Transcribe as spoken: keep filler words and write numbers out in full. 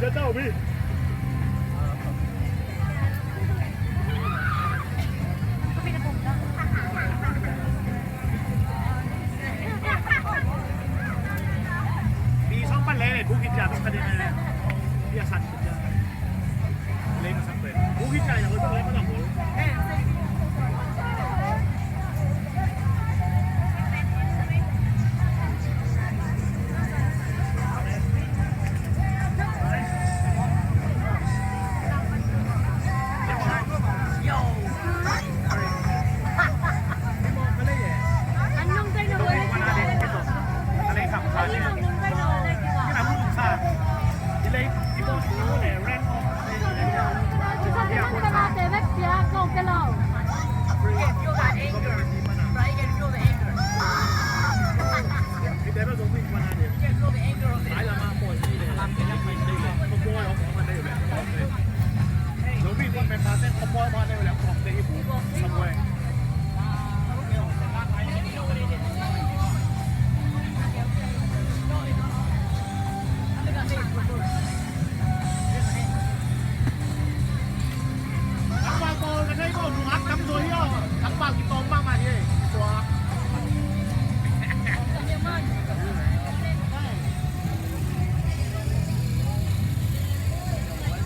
Dah tahu, Bi. Bi song pan le le, bu ki ja song ka de le. Bi a san ki ja. Le ma sa pre. Bu ki ja ya ko le ma na ko.